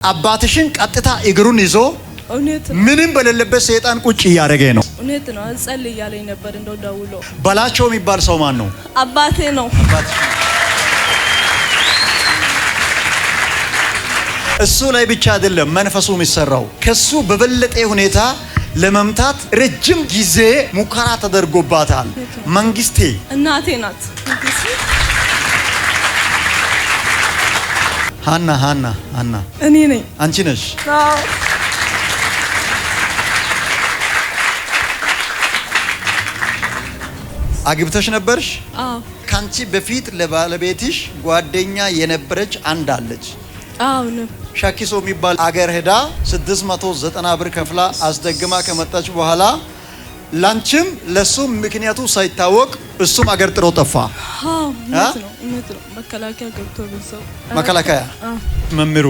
አባትሽን ቀጥታ እግሩን ይዞ እውነት ነው። ምንም በሌለበት ሰይጣን ቁጭ እያደረገ ነው። እውነት ነው። አጸልይ እያለኝ ነበር እንደው ደውሎ። በላቸው የሚባል ሰው ማን ነው? አባቴ ነው። እሱ ላይ ብቻ አይደለም መንፈሱ የሚሰራው፣ ከሱ በበለጠ ሁኔታ ለመምታት ረጅም ጊዜ ሙከራ ተደርጎባታል። መንግስቴ እናቴ ናት። ሀና ሀና ሀና እኔ ነኝ። አንቺ ነሽ። አዎ። አግብተሽ ነበርሽ? አዎ። ከአንቺ በፊት ለባለቤትሽ ጓደኛ የነበረች አንድ አለች። አዎ ነው። ሻኪሶ የሚባል አገር ሄዳ 690 ብር ከፍላ አስደግማ ከመጣች በኋላ ላንቺም ለሱም ምክንያቱ ሳይታወቅ እሱም አገር ጥሮ ጠፋ። አዎ እውነት ነው። እውነት ነው። መከላከያ ገብቶ በዛው። መከላከያ አዎ። መምህሩ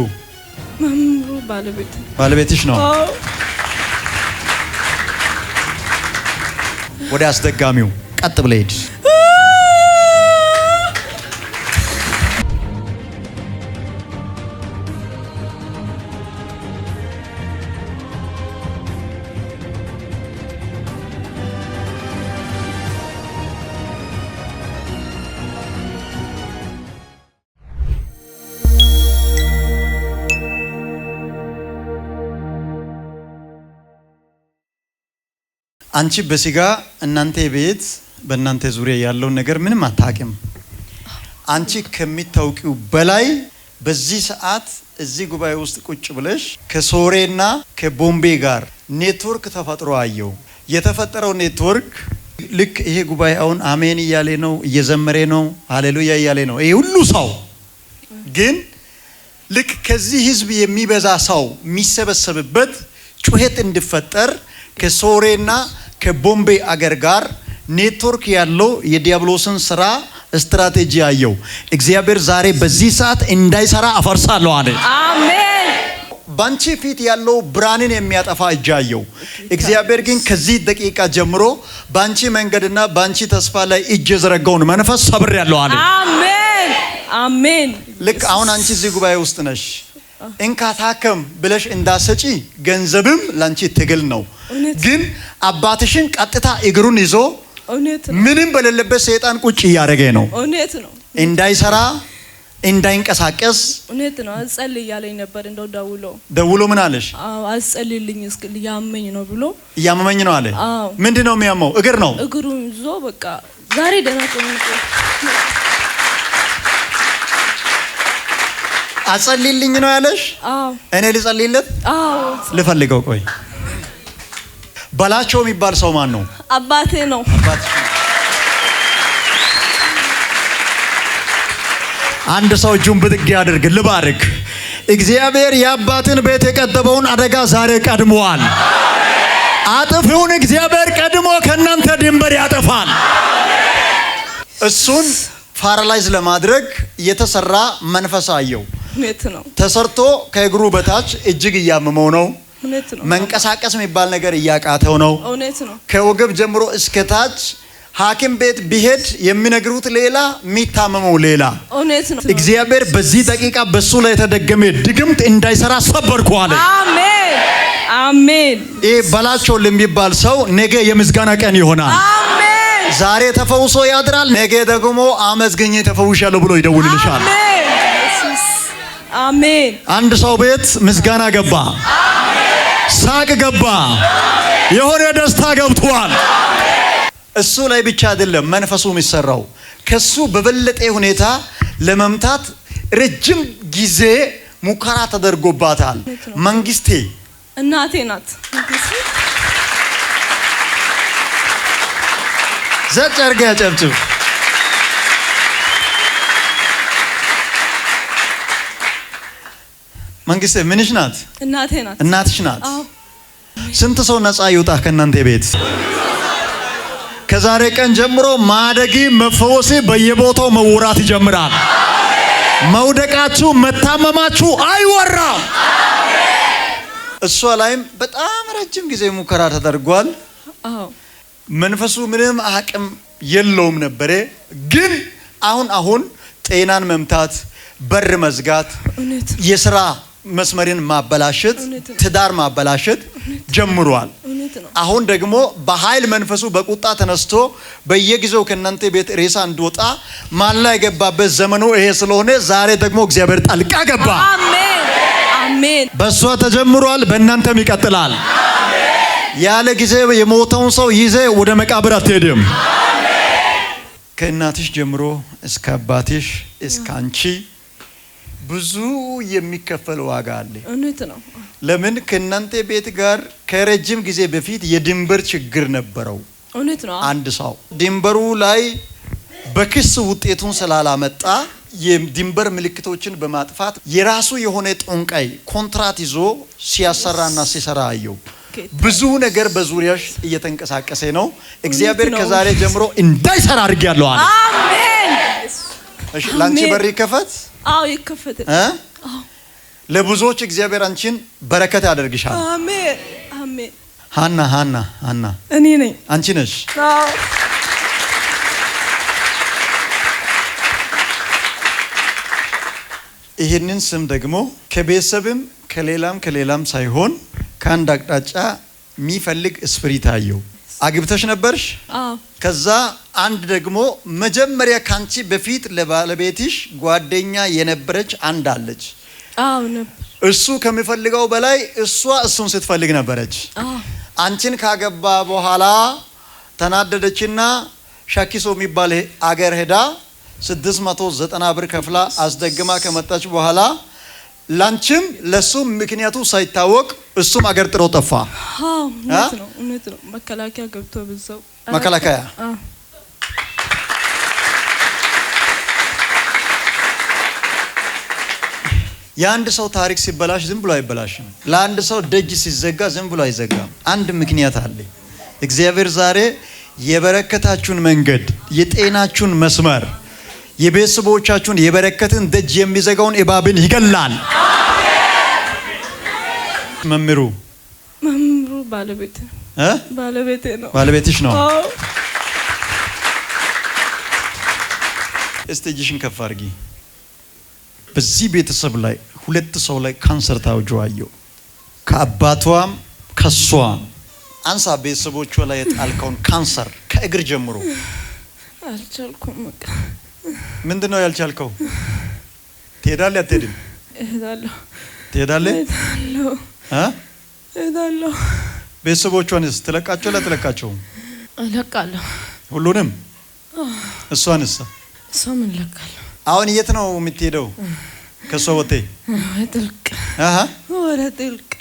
መምህሩ ባለቤት ባለቤትሽ ነው። አዎ። ወደ አስደጋሚው ቀጥ ብለህ ሂድ። አንቺ በስጋ እናንተ ቤት በእናንተ ዙሪያ ያለውን ነገር ምንም አታውቂም። አንቺ ከሚታውቂው በላይ በዚህ ሰዓት እዚህ ጉባኤ ውስጥ ቁጭ ብለሽ ከሶሬና ከቦምቤ ጋር ኔትወርክ ተፈጥሮ አየው። የተፈጠረው ኔትወርክ ልክ ይሄ ጉባኤ አሁን አሜን እያለ ነው፣ እየዘመረ ነው፣ ሃሌሉያ እያለ ነው። ይሄ ሁሉ ሰው ግን ልክ ከዚህ ህዝብ የሚበዛ ሰው የሚሰበሰብበት ጩኸት እንዲፈጠር ከሶሬና ከቦምቤ አገር ጋር ኔትወርክ ያለው የዲያብሎስን ስራ ስትራቴጂ አየው። እግዚአብሔር ዛሬ በዚህ ሰዓት እንዳይሰራ አፈርሳለሁ አለ። አሜን። ባንቺ ፊት ያለው ብርሃንን የሚያጠፋ እጅ አየው። እግዚአብሔር ግን ከዚህ ደቂቃ ጀምሮ ባንቺ መንገድና ባንቺ ተስፋ ላይ እጅ የዘረጋውን መንፈስ ሰብሬያለሁ አለ። አሜን። አሜን። ልክ አሁን አንቺ እዚህ ጉባኤ ውስጥ ነሽ። እንካ ታከም ብለሽ እንዳሰጪ ገንዘብም ላንቺ ትግል ነው። እውነት። ግን አባትሽን ቀጥታ እግሩን ይዞ እውነት ነው። ምንም በሌለበት ሰይጣን ቁጭ እያደረገ ነው። እውነት ነው። እንዳይሰራ እንዳይንቀሳቀስ። እውነት ነው። አጸልይ እያለኝ ነበር እንደው ደውሎ። ደውሎ ምን አለሽ? አዎ አጸልይልኝ እስኪ ያመኝ ነው ብሎ። እያመመኝ ነው አለ። አዎ። ምንድን ነው የሚያመው? እግር ነው። እግሩን ይዞ በቃ ዛሬ ደህና ተቀምጦ። አጸልይልኝ ነው ያለሽ? አዎ። እኔ ልጸልይለት? አዎ። ልፈልገው። ቆይ፣ በላቸው የሚባል ሰው ማን ነው? አባቴ ነው። አንድ ሰው እጁን ብድግ ያድርግ፣ ልባርክ። እግዚአብሔር የአባትን ቤት የቀደመውን አደጋ ዛሬ ቀድሟል። አጥፊውን እግዚአብሔር ቀድሞ ከእናንተ ድንበር ያጠፋል። እሱን paralyze ለማድረግ የተሰራ መንፈስ አየው። እውነት ነው። ተሰርቶ ከእግሩ በታች እጅግ እያመመው ነው። እውነት ነው። መንቀሳቀስ የሚባል ነገር እያቃተው ነው። እውነት ነው። ከወገብ ጀምሮ እስከ ታች ሐኪም ቤት ቢሄድ የሚነግሩት ሌላ፣ የሚታመመው ሌላ። እውነት ነው። እግዚአብሔር በዚህ ደቂቃ በሱ ላይ የተደገመ ድግምት እንዳይሰራ ሰበርኩ አለ። አሜን። አሜን። ይህ በላቸው ለሚባል ሰው ነገ የምስጋና ቀን ይሆናል። አሜን። ዛሬ ተፈውሶ ያድራል፣ ነገ ደግሞ አመስግኜ ተፈውሻለሁ ብሎ ይደውልልሻል። አሜን። ኢየሱስ አሜን። አንድ ሰው ቤት ምስጋና ገባ፣ ሳቅ ገባ፣ የሆነ ደስታ ገብቷል። እሱ ላይ ብቻ አይደለም መንፈሱ የሚሰራው፣ ከሱ በበለጠ ሁኔታ ለመምታት ረጅም ጊዜ ሙከራ ተደርጎባታል። መንግስቴ እናቴ ናት። ዘጭ አድርገህ ያጨብጭብ። መንግስቴ ምንሽ ናት? እናቴ ናት። እናትሽ ናት። አዎ። ስንት ሰው ነፃ ይውጣ ከእናንተ ቤት? ከዛሬ ቀን ጀምሮ ማደጊ መፈወሴ በየቦታው መወራት ይጀምራል። መውደቃችሁ መታመማችሁ አይወራም። እሷ ላይም በጣም ረጅም ጊዜ ሙከራ ተደርጓል። አዎ። መንፈሱ ምንም አቅም የለውም ነበረ። ግን አሁን አሁን ጤናን መምታት፣ በር መዝጋት፣ እውነት የስራ መስመርን ማበላሸት፣ እውነት ነው። ትዳር ማበላሸት ጀምሯል። እውነት ነው። አሁን ደግሞ በኃይል መንፈሱ በቁጣ ተነስቶ በየጊዜው ከእናንተ ቤት ሬሳ እንዲወጣ ማላ የገባበት ዘመኑ ይሄ ስለሆነ ዛሬ ደግሞ እግዚአብሔር ጣልቃ ገባ። አሜን አሜን። በእሷ ተጀምሯል፣ በእናንተም ይቀጥላል። ያለ ጊዜ የሞተውን ሰው ይዜ ወደ መቃብር አትሄድም። ከእናትሽ ጀምሮ እስከ አባትሽ እስከ አንቺ ብዙ የሚከፈል ዋጋ አለ። እውነት ነው። ለምን ከእናንተ ቤት ጋር ከረጅም ጊዜ በፊት የድንበር ችግር ነበረው። እውነት ነው። አንድ ሰው ድንበሩ ላይ በክስ ውጤቱን ስላላመጣ የድንበር ምልክቶችን በማጥፋት የራሱ የሆነ ጠንቋይ ኮንትራት ይዞ ሲያሰራና ሲሰራ አየው። ብዙ ነገር በዙሪያሽ እየተንቀሳቀሰ ነው። እግዚአብሔር ነው። ከዛሬ ጀምሮ እንዳይሰራ አድርጌያለሁ አለ። አሜን። እሺ፣ ላንቺ አሜን። በር ይከፈት አዎ ይከፈት። እ? ለብዙዎች እግዚአብሔር አንቺን በረከት ያደርግሻል። አሜን አሜን። ሃና ሃና ሃና እኔ ነኝ። አንቺ ነሽ። አዎ። ይህንን ስም ደግሞ ከቤተሰብም ከሌላም ከሌላም ሳይሆን ከአንድ አቅጣጫ የሚፈልግ spirit አየው። አግብተሽ ነበርሽ? አዎ። ከዛ አንድ ደግሞ መጀመሪያ ካንቺ በፊት ለባለቤትሽ ጓደኛ የነበረች አንድ አለች። አዎ ነበር። እሱ ከሚፈልገው በላይ እሷ እሱን ስትፈልግ ነበረች። አዎ። አንቺን ካገባ በኋላ ተናደደችና ሻኪሶ የሚባል አገር ሄዳ 690 ብር ከፍላ አስደግማ ከመጣች በኋላ ላንቺም ለሱም ምክንያቱ ሳይታወቅ እሱም አገር ጥሮ ጠፋ። አዎ እውነት ነው። እውነት ነው። መከላከያ ገብቶ በዛው መከላከያ? አዎ። የአንድ ሰው ታሪክ ሲበላሽ ዝም ብሎ አይበላሽም። ለአንድ ሰው ደጅ ሲዘጋ ዝም ብሎ አይዘጋም። አንድ ምክንያት አለ። እግዚአብሔር ዛሬ የበረከታችሁን መንገድ፣ የጤናችሁን መስመር፣ የቤተሰቦቻችሁን የበረከትን ደጅ የሚዘጋውን እባብን ይገላል። መምህሩ መምህሩ ባለቤቴ ነው። እ? ባለቤቴ ነው። ባለቤትሽ ነው። አዎ። እስቲ እጅሽን ከፍ አድርጊ። በዚህ ቤተሰብ ላይ ሁለት ሰው ላይ ካንሰር ታውጆ አየሁ። ከአባቷም ከሷም አንሳ። ቤተሰቦቿ ላይ የጣልከውን ካንሰር ከእግር ጀምሮ። አልቻልኩም። በቃ። ምንድን ነው ያልቻልከው? ትሄዳለህ አትሄድም? እሄዳለሁ። ትሄዳለህ? እሄዳለሁ። እ? እሄዳለሁ። ቤተሰቦቿንስ ትለቃቸው ላትለቃቸውም? እለቃለሁ። ሁሉንም? እሷንስ? እሷም እለቃለሁ። አሁን የት ነው የምትሄደው? ከሷ ወጥቴ? ወደ ጥልቅ። አሃ። ወደ ጥልቅ።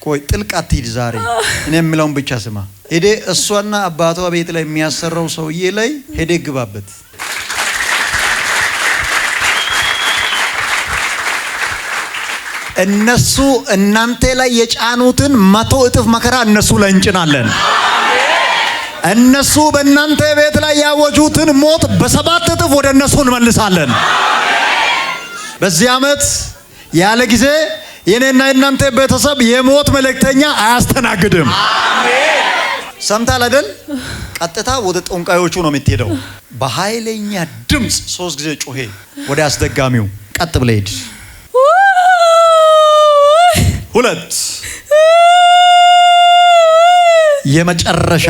ቆይ፣ ጥልቅ አትሂድ ዛሬ። እኔ የምለውን ብቻ ስማ። ሄዴ እሷና አባቷ ቤት ላይ የሚያሰራው ሰውዬ ላይ ሄዴ ግባበት። እነሱ እናንተ ላይ የጫኑትን 100 እጥፍ መከራ እነሱ ላይ እንጭናለን። እነሱ በእናንተ ቤት ላይ ያወጁትን ሞት በ7 እጥፍ ወደ እነሱ እንመልሳለን። በዚህ ዓመት ያለ ጊዜ የኔና የእናንተ ቤተሰብ የሞት መልእክተኛ አያስተናግድም። ሰምታል አይደል? ቀጥታ ወደ ጠንቋዮቹ ነው የምትሄደው። በኃይለኛ ድምፅ 3 ጊዜ ጮሄ ወደ አስደጋሚው ቀጥ ብለህ ሂድ። 2 የመጨረሻ።